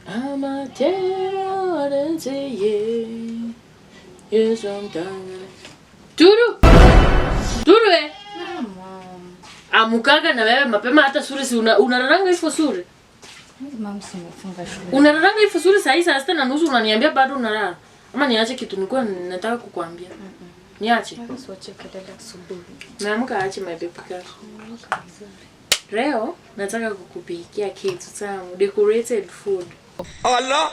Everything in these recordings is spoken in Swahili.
Amatera Yesu mtangale. Turu. Turu eh. Amukaga na wewe mapema hata sure si unararanga hivyo sure. Mama, simefunga shule. Unararanga hivyo sure saa hii saa 6:30 unaniambia bado unalala. Ama niache kitu nilikuwa nataka kukuambia. Niache. Usiwache kelele asubuhi. Naamka ache my baby girl. Amka vizuri. Leo nataka kukupikia kitu tamu, decorated food. Allah.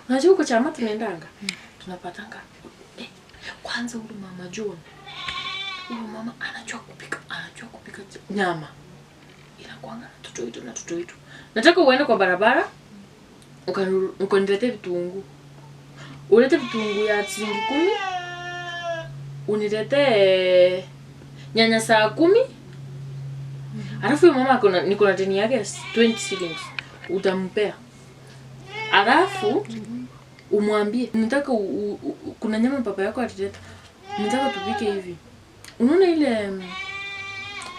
Unajua huko chama tunaendanga? Tunapatanga. Kwanza huyu mama John. Huyu mama anajua kupika, anajua kupika nyama. Inakuanga na tutoito na tutoito. Nataka uende kwa barabara ukaniletee vitunguu. Ulete vitunguu ya shilingi 10. Uniletee nyanya saa 10. Alafu huyo mama niko na deni yake 20 shillings. Utampea. Alafu umwambie nataka kuna nyama papa yako ataleta. Nataka tupike hivi. Unaona ile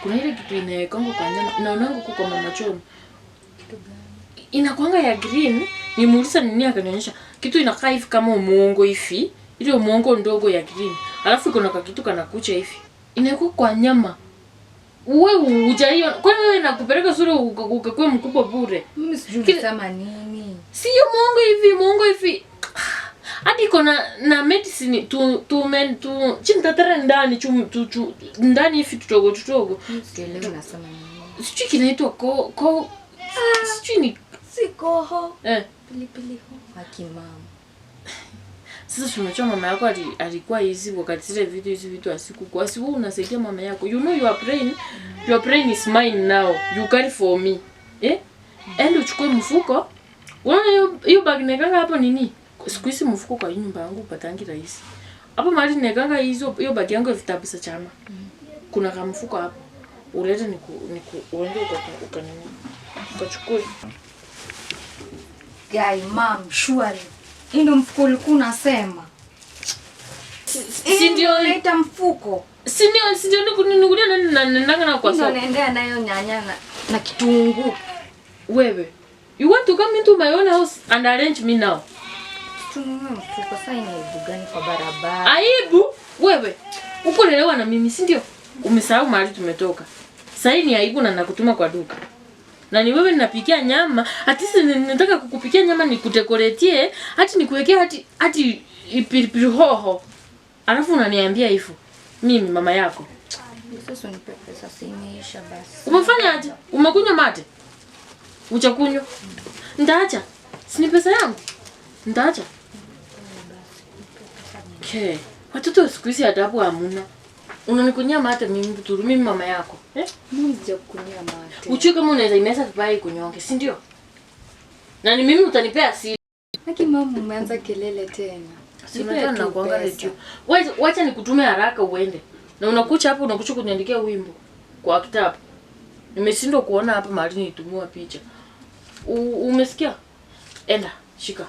kuna ile kitu inaekangwa kwa nyama. Naonanga huko kwa mama John. Inakuanga ya green. Nimuuliza nini akanionyesha. Kitu inakaa hivi kama muongo hivi. Ile muongo ndogo ya green. Alafu iko na kitu kanakucha hivi. Inakuwa kwa nyama. Wewe hujaiona. Kwani wewe nakupeleka shule ukakuwe mkubwa bure? Mimi sijui unasema nini. Sio muongo hivi, muongo hivi. Hadi iko na medicine tu tu men tu chintatara ndani chu tu chu ndani hivi tutogo tutogo. Sielewi unasema nini. Sijui kinaitwa ko sijui ni si koho. Pilipili hoho. Haki mama. Sasa tunajua mama yako alikuwa hizi wakati zile vitu hizi vitu asikuwa. Si wewe unasaidia mama yako. You know your brain, your brain is mine now. You carry for me. Ende uchukue mfuko. Unaona hiyo bag nekanga hapo nini? Siku hizi mfuko kwa nyumba yangu upatangi rahisi. Hapo mahali nekanga hizo hiyo bag yangu ya vitabu za chama. Kuna kama mfuko hapo. Ulete niku uende ukanini. Ukachukue. Guy, mom, surely. Hii ndio mfuko ulikuwa unasema. Si ndio unaita mfuko? Si ndio, si ndio nikulia na nendanga na kwa Ndio soko. naendea nayo nyanya na kitunguu. Wewe, you want to come into my own house and arrange me now? Tununue mfuko sasa, ni aibu gani kwa barabara? Aibu? Wewe, uko lelewa na mimi, si ndio? Umesahau mahali tumetoka. Sasa ni aibu na nakutuma kwa duka. Na ni wewe ninapikia nyama, ati si nataka kukupikia nyama nikudekoretie, hati nikuwekea hati pilipili hoho. Alafu unaniambia hivyo. Mimi mama yako. Sasa unipe pesa, si imeisha basi. Umefanya aje? Umekunywa mate? Hujakunywa? Ndaacha. Si ni pesa yangu? Ndaacha. Okay. Watoto siku hizi adabu hamuna. Unanikunyia mate mimi mturu, mimi mama yako. Mimi sijakunyia mate. Uchue kama unaweza imeza vibaya ikunyonge, si ndio? Na ni mimi utanipea siri. Lakini mama umeanza kelele tena. Si Nipe unajua tu nakuanga pesa. redio. Wewe wacha nikutume haraka uende. Na unakucha hapo unakucha kuniandikia wimbo kwa kitabu. Nimeshindwa kuona hapa mahali nilitumiwa picha. Umesikia? Enda, shika.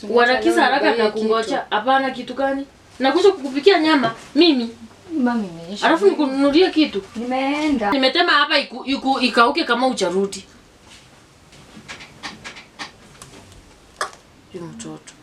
Uharakisha haraka na kungoja. Hapana kitu gani? Nakuja kukupikia nyama mimi. Mami imeisha. Alafu nikununulie kitu. Nimeenda. Nimetema hapa ikauke kama hujarudi. Huyu mtoto.